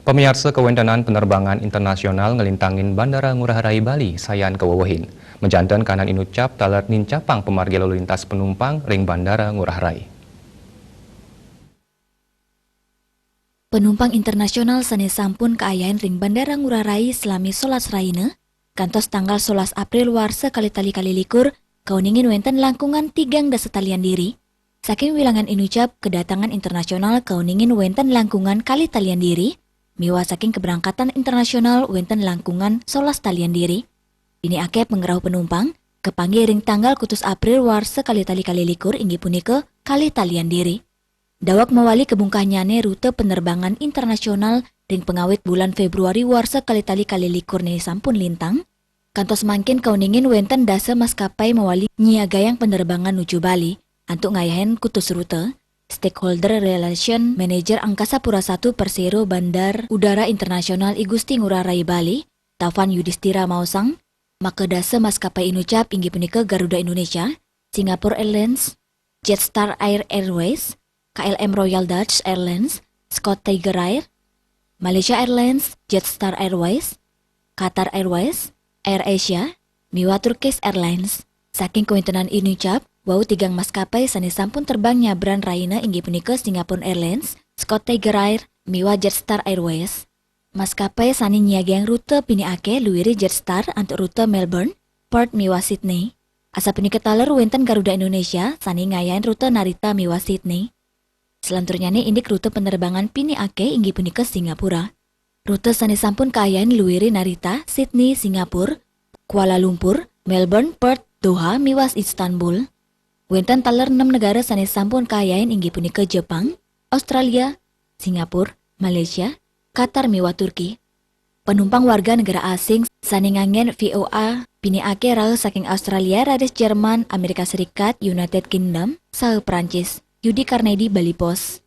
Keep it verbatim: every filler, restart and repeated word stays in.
Pamiarsa, kawéntenan penerbangan internasional ngelintangin Bandara Ngurah Rai Bali sayan kawewehin. Majanten kahanan inucap taler nincapang pamargi lalu lintas penumpang ring Bandara Ngurah Rai. Penumpang internasional sané sampun kaayahin ring Bandara Ngurah Rai salami solas rahina, kantos tanggal solas April warsa kalih tali kalih likur, kauningin wénten langkungan tigang dasa talian diri. Saking wilangan inucap, kedatangan internasional kauningin wénten langkungan kalih talian diri, miwah saking keberangkatan internasional wénten langkungan solas talian diri. Dini akéh pangrauh penumpang kapanggih ring tanggal kutus April warsa kalih tali kalih likur, inggih punika kalih talian diri. Daweg mawali kabungkahnyané rute penerbangan internasional ring pangawit bulan Februari warsa kalih tali kalih likur né sampun lintang, kantos mangkin kauningin wénten dasa maskapai mawali nyiagayang penerbangan nuju Bali, antuk ngayahin kutus rute. Stakeholder Relation Manager Angkasa Pura Satu Persero Bandar Udara Internasional I Gusti Ngurah Rai Bali, Taufan Yudhistira maosang, makadasa maskapai inucap inggih punika Garuda Indonesia, Singapore Airlines, Jetstar Air Airways, K L M Royal Dutch Airlines, Scott Tiger Air, Malaysia Airlines, Jetstar Airways, Qatar Airways, Air Asia, miwah Turkish Airlines. Saking kawéntenan inucap, wau tigang maskapai sané sampun terbang nyabran rahina inggih punika Singapore Airlines, Scott Tiger Air, miwah Jetstar Airways. Maskapai sané nyiagayang rute pinih akéh luiré Jetstar antuk rute Melbourne, Perth miwah Sydney. Asapunika taler wénten Garuda Indonesia sané ngayahin rute Narita miwah Sydney. Selanturnyané indik rute penerbangan pinih akéh inggih punika Singapura. Rute sané sampun kaayahin luiré Narita, Sydney, Singapura, Kuala Lumpur, Melbourne, Perth, Doha, miwah Istanbul. Wénten taler nem negara sané sampun kaayahin inggih punika Jepang, Australia, Singapura, Malaysia, Qatar miwah Turki. Penumpang warga negara asing sané nganggén V O A pinih akéh rauh saking Australia, raris Jerman, Amerika Serikat, United Kingdom, saha Prancis. Yudi Karnedi, Bali Post.